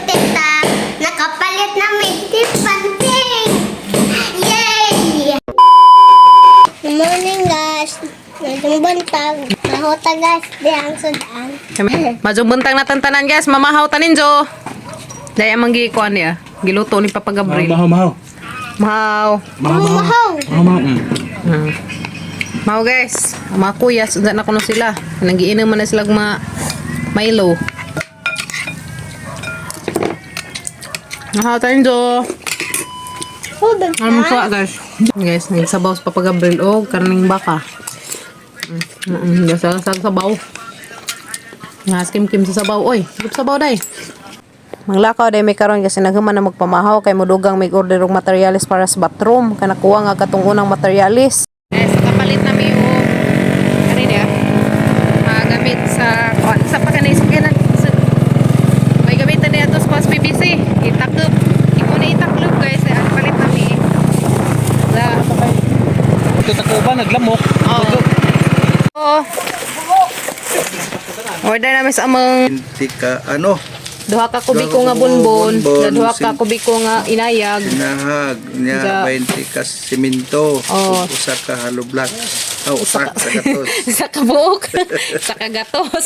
tita. Nakapalit na may panting. Yay! Good morning, guys. Ngayong buntag. Mahota, guys. Di ang sudan. Majong buntag na tantanan, guys, mamahaw tanin jo. Dahil amang gikuan niya. Giluto ni Papa Gabriel. Mahaw, mahaw. Mahaw. Mahaw, mahaw. Mahaw. Mahaw, mahaw. Mahaw, guys. Ang mga kuya, sundan na kuno sila. Nagiinom man na sila og mga Milo. Mahaw tanin jo. Hubog Ano mo guys? Guys, nagsabaw sa Papa Gabriel og karning baka. Sa sabaw. Naskim-kim sa sabaw oy. Gup sabaw day. Manglakaw day may karon kasi naghuman na magpamahaw kay mudugang may order og materyales para sa bathroom kay nakuha nga katong unang materyales. Yes, kapalit na mi og kani dia. Magamit sa kuan sa pa kanay sakyanan. May gamitan niya to sa PVC. Itakop. Iko na itaklob, guys. Ay, ang palit na mi. Sa Ito takuba, naglamok. Oo. Oo. Order namin sa among Hindi ka, ano, duha ka kubiko nga bonbon, Bonbon, na duha ka kubiko nga inayag. Inahag, niya, Sa- 20 ka simento, Oo. ug usa ka hollow block. Aw, usa ka gatos. Sa kabuok, sa kagatos.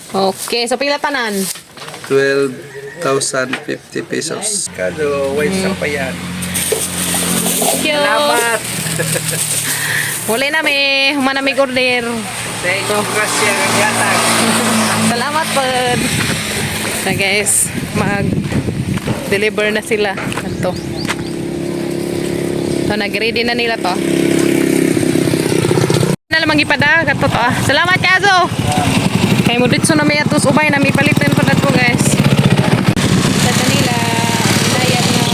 Okay, so pila tanan? 12,050 pesos. Kado, wait sa pa yan. Thank you. Salamat. Wala na mi, human na mi order. Thank you, grasya ang yatag. Salamat pod. So guys, mag deliver na sila. Ito. So nag-ready na nila to. Na lamang ipada kato to ah. Salamat kaso. Kay mo ditso na may atos ubay na may palitan pa to, guys. Sa nila inayag na.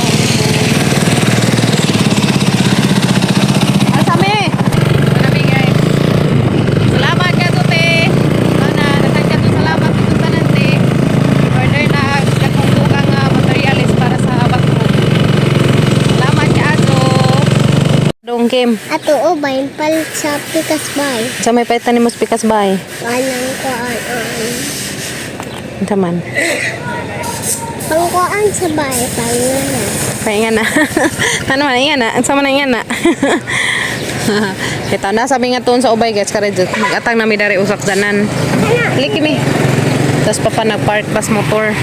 Asame. Marami, guys. Salamat ka te. Ana, daghan ka to salamat ito tanan te. Order na katong dugang nga materyales para sa bathroom. Salamat ka ato. Dong Kim, Ato o ba yung palit sa pikas bay? sa may palitan ni mo sa pikas bay. Anang kuan an. Unsa man? Pangkuan sa bay. Pangana. Pahinga na. Ano man inga na? Unsa man inga na? Ito na sabi nga tuon sa ubay, guys, kare mag-atang na mi dari usak danan. Liki mi. Tapos papa nagpark bas motor.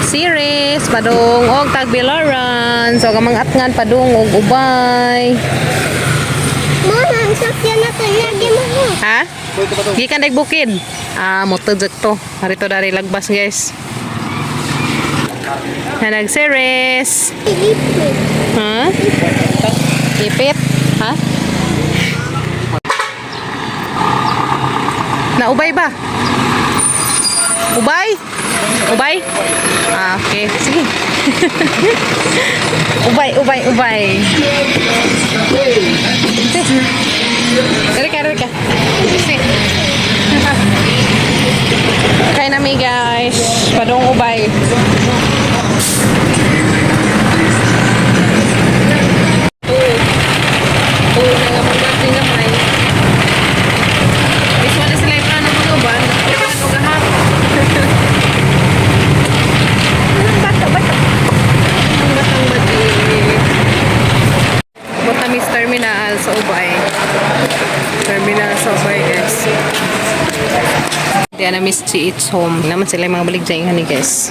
Series padung og Tagbilaran. So kamang atngan padung og ubay. Mama, ang sakyan na to. Lagi mo. Ha? Gikan dag bukid. Ah, motor jud to. Harito dari lagbas, guys. Na nag-series. Pilipin. Ha? Ipit? Ha? Naubay ba? Ubay? Ubay? Ah, okay. Sige. Ubay, ubay, ubay. Sige. Dari ka, dari ka. Sige. Kaya nami, guys. Padong ubay. Oo, na nga mga gamay. This one is like ano mga ba? Ano gahap? Bata, bata. Ang batang bati. Butamis Terminal sa Ubay. Terminal sa Ubay, guys. Diyan na Miss Chi It's Home. Naman sila yung mga baligya yung guys.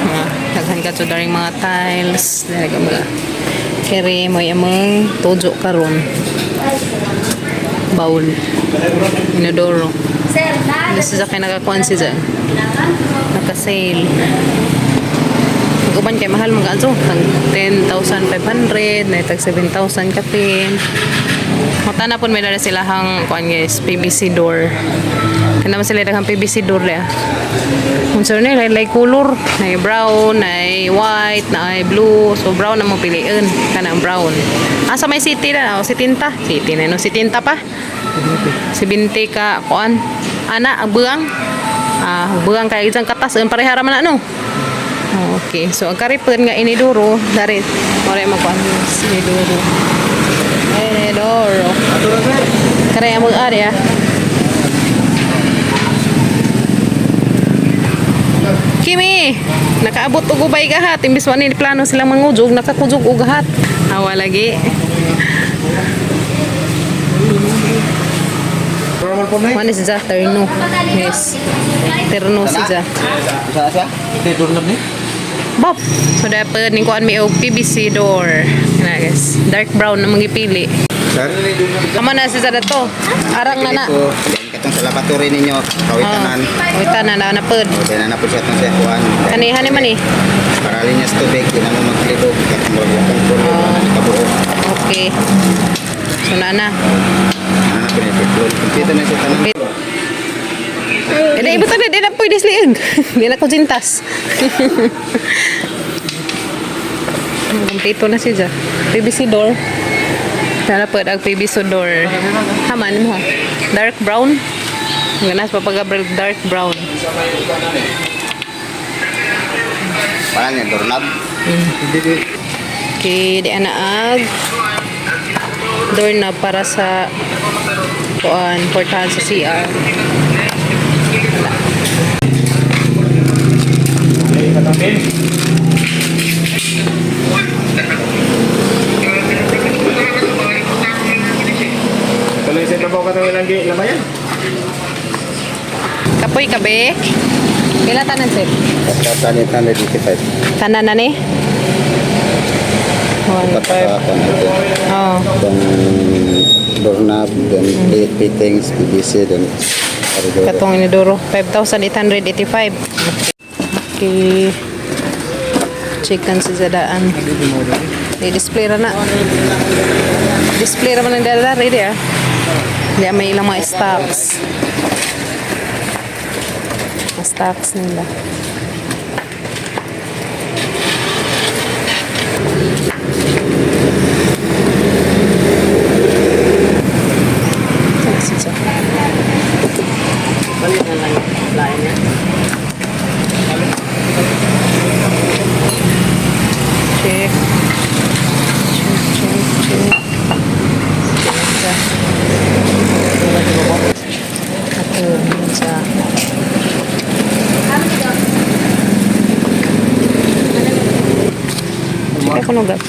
Mga daghan ka to daring mga tiles. Dahil mga kere mo among tojo karon. Bowl. Inodoro. This is kay nakakuan si Jan. Naka-sale. Uban kay mahal mga ato. Tag 10,500, na tag 7,000 kapin. Mata na po may dala sila hang kuan, guys, PVC door. Kaya naman sila daghang PVC door ya. Kung sino nila, like color, na brown, na white, na blue. So brown na mo piliin. Kanang brown. Ah, sa may city na, oh, si Tinta. City na, no? Si Tinta pa. Si Binti ka, kuan. Ana, ang buang. Ah, buang kay isang katas, ang parehara man na, no? Okay, so ang karipon nga iniduro, dari, mara mo kuan, iniduro. Inidoro. Kare ang mag-ari ah. Kimi. Nakaabot og ubay gahat. Imbis wa ni plano silang mangujog, nakakujog og gahat. Hawa lagi. One is ja terno. Yes. Terno si ja. Sa siya? Ito doorknob ni? Bop. So dapat ning kuan mi og PVC door. Kana guys. Dark brown na mangipili. Sir? Amo na si ja to. Arang na na. Ito, then katong sa laboratory ninyo, kawitanan. Wita na na napod. Then na po siya itong siya kuan. Kanihan ni man eh. Para niya sa tubig, di na mo maglibog. Katong wag lang kung na nakabuo. Okay. So na na. Ano na pinipiplo. Kompleto na siya tanan. Eh, di ibutan na, di na pwede sliig. Di na ko jintas. Kompleto na siya. PVC door. Tara po, ang PVC door. Haman mo ha. Dark brown. Ganas pa pag dark brown. Para niya, doorknob. Okay, di ana ag door na para sa kuan portahan sa CR. Tuloy sa trabaho ka lang labayan. Kapoy ka be? Pila tanan sir? 1,885. Tanan na ni? One, Dapat five. sa kuan ito. Oh. Itong doorknob, then plate fittings, PVC, then corridor. Katong inidoro. 5,885. Okay. Chicken sa zadaan. Di-display ra na. Display ra man ang dala ready ah. Di may ilang mga stocks. Mga stocks nila. Saan siya? Check. Check, check, check. Check. Ato, sa... Check ako nung gab.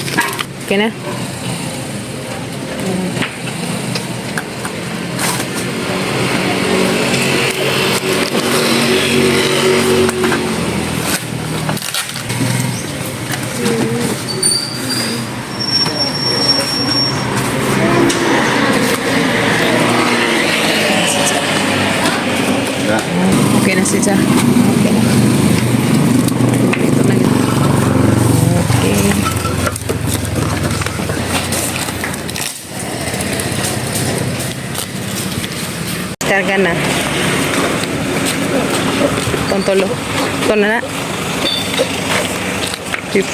Okay na? Diba? Okay na siya. Okay na. Ito na. Okay. Karga na. Tontolo. Ito na na. Chip.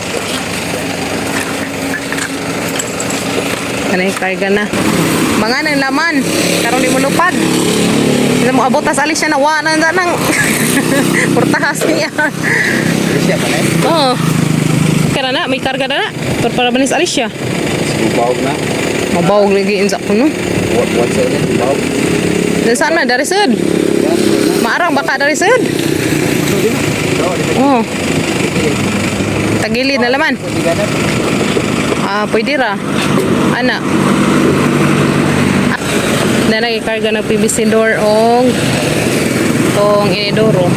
Ano yung karga na. Mga nang laman. Karon di mo lupad. Hindi mo abot tas alis siya na wa na na nang portahas niya. Siya pa na eh. Oo. Kara na, may karga na na. Pero para banis alis siya. Bawog na. Mabawog lagi insa ko no. What, what's it? Bawog. Dan saan man dari sud. Maarang baka dari sud. Oo. Tagilid na laman. Ah, pwede ra. Ana. Na nagikarga ng PVC door og tong inidoro.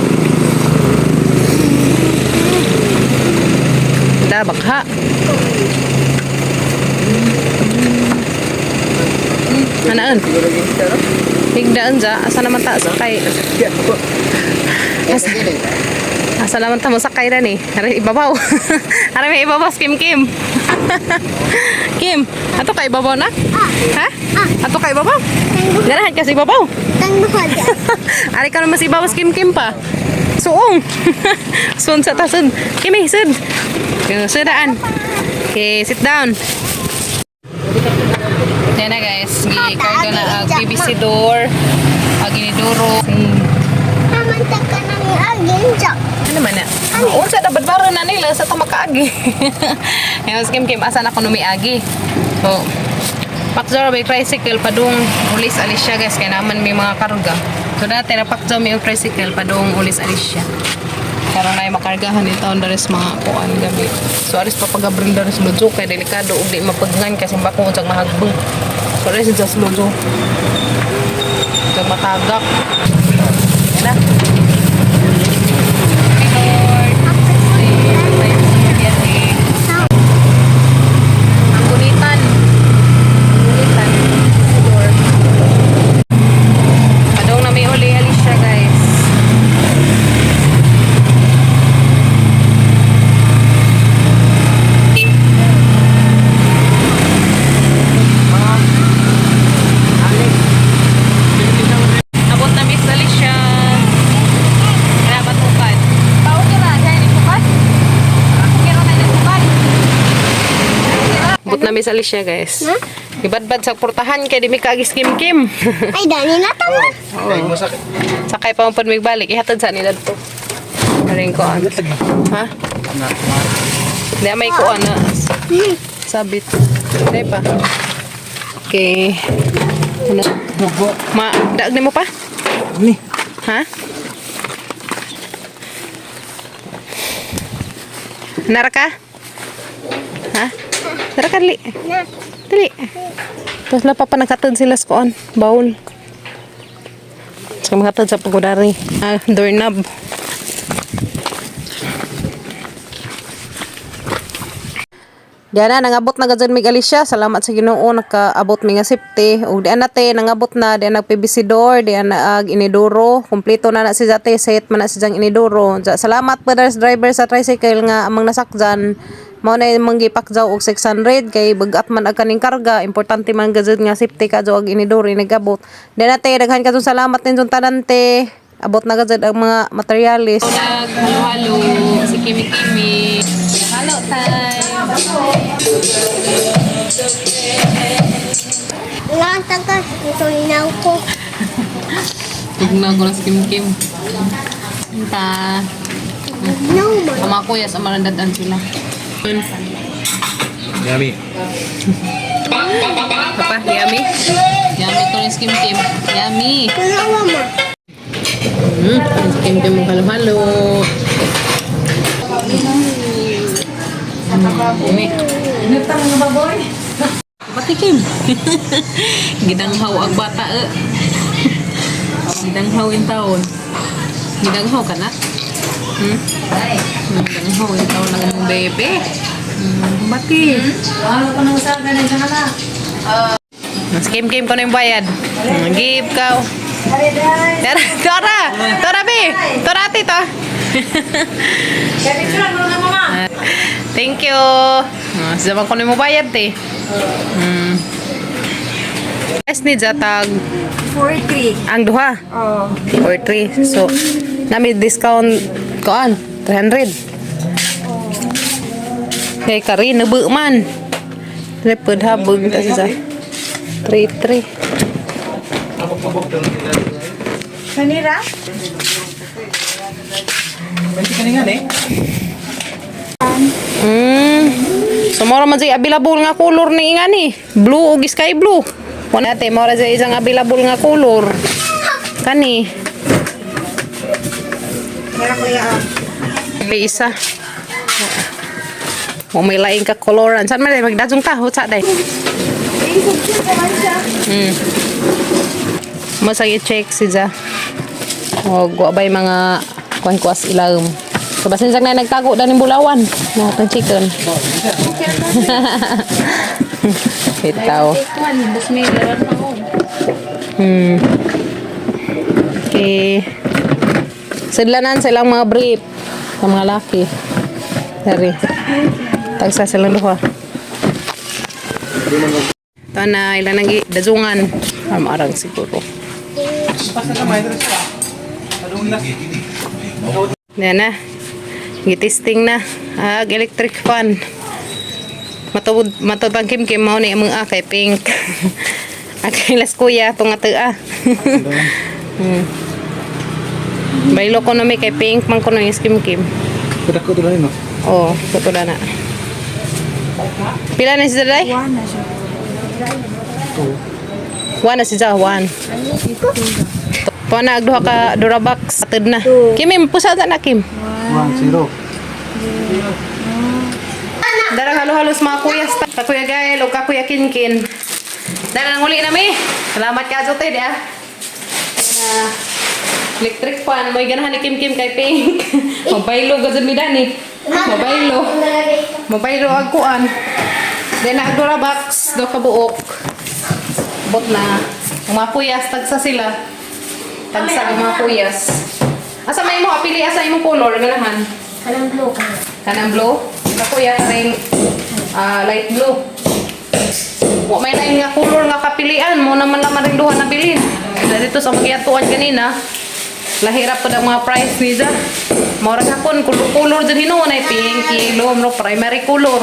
Da bakha. Anaan? Higdaan ja, asa naman ta sakay? Asa, asa naman ta masakay na ni? Aray ibabaw. Aray may ibabaw Kim Kim. Kim, ato ka ibabaw na? Ha? Ato ka ibabaw? Ganahan ka sa ibabaw. Tang mahal. Aray ka naman sa ibabaw Kim Kim pa. Suong. Sun sa ta sun. Kimi sun. Sudaan. Okay, sit down. Yan na guys, gikarga na ang PVC door, ang inidoro. Hamantag ka nang agin siya. Ano man na? Unsa dapat baro na nila sa tamakaagi. Ngayon, Kim Kim, asa na ko numiagi. So, pakjaw may tricycle padung ulis alis siya guys kaya naman may mga karga. So dati napakjaw may tricycle padung ulis alis siya. Karon ay makargahan ito ang daris mga kuan gabi. So aris pa pagabril daris lujo kay delikado ug di mapagnan kasi bako unsang mahagbong. So aris just lujo. Unsang matagak. Yan na. Hey, Lord. Ang gunitan. Ang gunitan. Door. Padong na may uli, Alicia, guys. Abot na Miss Alicia. Kaya batukan. Pa, okay ra. Kaya ni bukat? Okay ra na ni bukat. Abot na Miss Alicia, guys. Ibadbad sa portahan kay di mi kaagis kim-kim. Ay, dani na tama. Kay mo sakit. Sakay pa mo pud migbalik, ihatod sa nila to. Aring ko ano. Ha? Di may kuan na. Sabit. Di pa. Okay. Ano? Ma, daag nimo pa? Ni. Ha? Nara ka? Ha? Nara ka, dali. Na. Dali. Tapos la pa pa naghatod sila sa kuan, baul. Sa mga sa pagudari. Ah, doorknob. Diyan na, nangabot na gadyan mig Alicia. Salamat sa Ginoo nakaabot mi nga safety. Ug diyan na te, nangabot na diyan nag PVC door, diyan na ag inidoro. Kompleto na na si Jate, set man na si Jang inidoro. Ja, salamat pa driver sa tricycle nga amang nasakjan. Mao na imong gipakjaw og 600 kay bagat man ag kaning karga, importante man gajud nga safety ka ag inidoro inigabot. Diyan na te, daghan ka salamat ninyong tanan te. Abot na gajud ang mga materialis. Halo-halo si Kimi Kimi. Halo time. Nga taga, ito inaw ko. Tugna ko lang si Kim Kim. Ta. No, man. Ang mga kuya sa marandadan sila. Yun. Yummy. Papa, yummy. Yummy ko rin si Kim Kim. Yummy. Tunawa mo. Si Kim Kim mong halo-halo. Yummy. Patikim. Gidanghaw ang bata eh. Gidanghaw yung taon. Gidanghaw ka na? Hmm? Gidanghaw yung taon ng imong bebe. Bati. Mas game game ko na yung bayad. Give ka. Tara, Tora! Tora, be! Tora, ate, to. Thank you. Ah, sa ko na yung bayad, te. Guys, ni Jatag. 43. Ang duha. Oh. 43. So, nami discount koan 300. Kay kari nabu man. Repod habog ta sa 33. Kanira? So mora man jay available nga color ni nga ni. Blue ug sky blue. Wala te mora jay isang available nga color. Kani. Meron kuya. Oh. May isa. O may laing ka koloran. Saan man day magdadjong ta? Hutsa day. Masang i-check si Ja. O guwa ba'y mga kuan-kuas ilawom. So basin sa na nagtago daning bulawan. Na chicken. Itaw. Okay. Sidlanan silang mga brief sa mga laki. Dari. Tagsa silang duha. Ito na ilan ang dazungan. Marang siguro. Yan na. Gitisting na. Ag electric fan. Matubod matubang kim kim mao ni among kay pink. Ang las kuya tunga tua. Baylo ko na may kay pink man ko na yung skim kim. Kudak ko tuloy no. Oo, oh, na. Pila na si Daday? One na siya. One na si Ja, one. Po na ag duha ka Durabox. Atid na. Kim, pusa na Kim. 1-0. Darang halo-halos mga kuya sa Kuya Gael o Kuya Kinkin. Darang uli na mi. Salamat ka Jote di ah. Na electric fan mo'y ganahan ni Kim Kim kay Pink. Mabaylo gud mi dani. Mabaylo. Mabaylo ag kuan. Then ag Dura box do ka buok. Bot na. Ang mga kuyas tagsa sila. Tagsa ang mga kuyas. Asa may mo pili asa imong color ganahan? Kanang blue ka. Kanang blue? Kakuya, kaning light blue. Wa may lain nga color nga kapilian. Mo naman lang rin duha na bilin. Dito sa magyatuan kanina, lahira po ang mga price niya. Mora hakon, color-color dyan hinuon ay pink, yellow, no, primary color.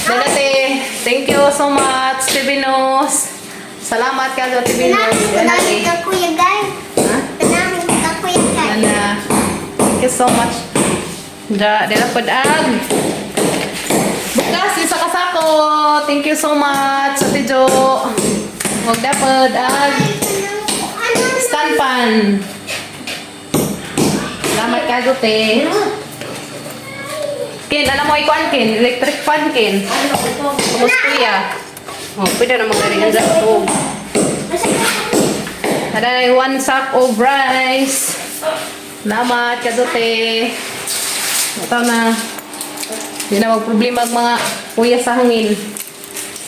Dalate, thank you so much, Tibinos. Salamat ka, Tibinos. Tanahin Dalate. ka, Kuya Guy. Ha? Tanahin ka, Kuya Guy. Ana. Thank you so much. Da, dala pod ag. Bukas isa ka sako. Thank you so much, Ate Jo. Wag dapat ag stand pan. Salamat ka, Gote. Ken, alam mo ikuan Ken, electric fan Ken. Tapos kuya. Oh, pwede na magaling ang oh. Ada one sack of rice. Salamat, kadote. Ito na. Hindi na magproblema ang mga kuya sa hangin.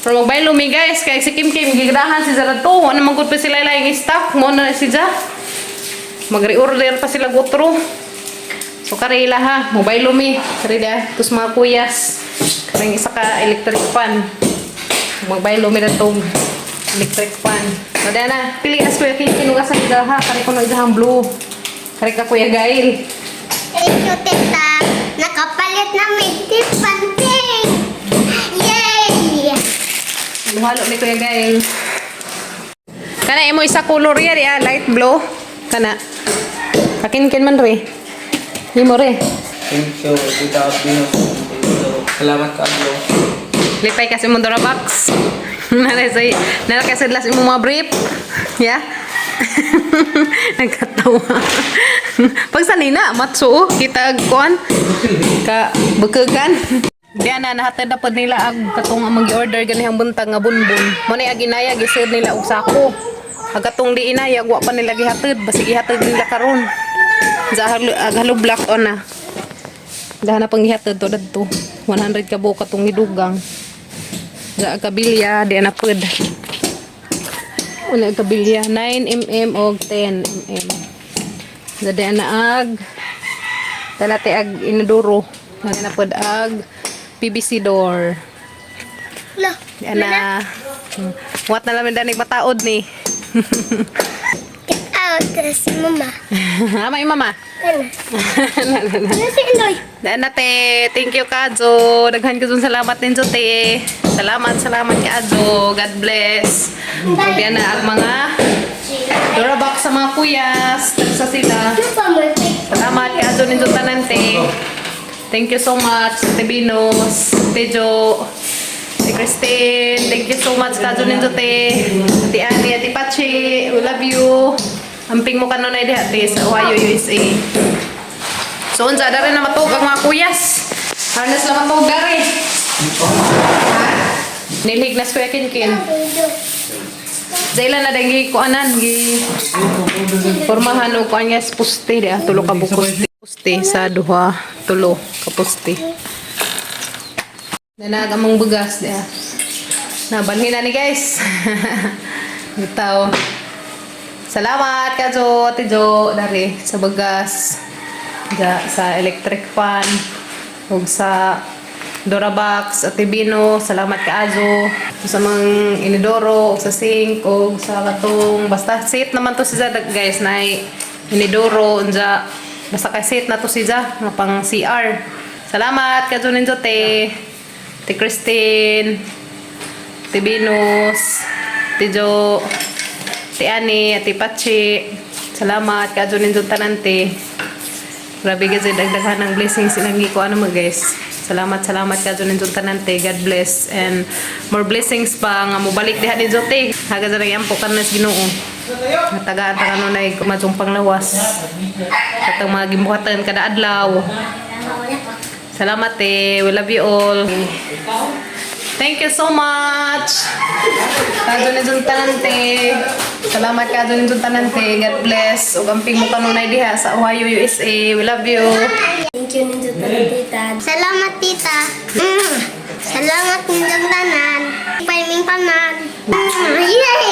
Pero magbaylo mi guys, kay si Kim Kim, gigrahan si Zarato. Ano man gud pa sila yung stock mo na si Ja. Magre-order pa sila gutro. So karela ha, mobile mi. Karela, tus mga kuyas. Kareng isa ka electric fan. Magbaylo mi na tong electric fan. So na, pili as kuya Kim Kim sa ida ha, kare kuno idahang blue. Kare ka Kuya Gail. Thank you, Tita. Nakapalit na may tipanting. Yay! Halo ni Kuya Gail. Kana imo isa color ya ah, light blue. Kana. Kakinkin man re. Nimo re. Thank you, Tita Venus. Thank you. Salamat ka, Aglo. Lipay kasi mo Dora box. Nara say, nara kasi las imo mga brief. Yeah. Nagkatawa. Pag sanina, matso oh, kita ag kuan ka bukagan. Diyan na nahatid na pod nila ag katong ang mag-order ganihang buntag nga bunbun. Mo na ag inaya gisud nila og sako. Ag katong di inaya wa pa nila gihatid, basig gihatid nila karon. Sa ag halo black on na. Dahan na pang gihatid to dadto. 100 ka buok katong gidugang. Sa kabilya, di na pud. Una kabilya, 9 mm og 10 mm. Sa di na ag talate ag inodoro. Di na pud ag PVC door. Lo, Di na. Wat na lang danig mataod ni. Get out. Si Mama. Ama mama. Ano? Ano si Indoy? Daan na te. Thank you Kajo. Daghan ko salamat din te. Salamat, salamat Kajo. God bless. Diyan na ang mga Dora box sa mga kuyas. Tagsa sila. Ano pa mo? Salamat Kajo ninyo tanan te. Thank you so much, Te Binos, Te Jo, Te Christine. Thank you so much, Kajo ninyo te. Ate Annie, Ate Pachi, we love you. Amping mo kanunay diha te sa Ohio, USA. So, unsa dara na matug ang mga kuyas. Harness na matug dari. Nilhig na Kuya Kinkin. Dahil na dahil kuanan gi formahan og kuan guys puste di ah tulo ka buok puste. Puste sa duha tulo ka puste. Nanag among bugas di ah. Nabalhin na ni guys. Bitaw. Salamat ka Jo, Ate Jo, dari sa bagas. Ja, sa electric fan ug sa Durabox, Ate Bino, salamat ka Azo. Sa mga inidoro, ug sa sink, ug sa katong, basta safe naman to si Zada guys, na inidoro, unja, basta kay safe na to si Ja, nga pang CR. Salamat ka Jo ninjo te. Te Christine, Te Venus, Te Jo, Te Ani, Ate Pachi. Salamat ka Jo ninjo tanan te. Grabe kasi dagdaghan ng blessings ilang ko ano mo guys. Salamat, salamat ka ninyong tanan, te. God bless and more blessings pa nga mobalik diha ninyo, te. Haga sa nang ampo kanas Ginoo. Natagaan ta kanunay kumadtong panglawas. Katong mga gimbuhatan kada adlaw. Salamat, eh. We love you all. Thank you so much. Kadto ninyong tanan, te. Salamat kadto ninyong tanan, te. God bless. Ug amping mo kanunay diha sa Ohio, USA. We love you. Thank you ninyo tanan, tita. Salamat, tita. Salamat ninyong tanan. Paiming panan. Yay!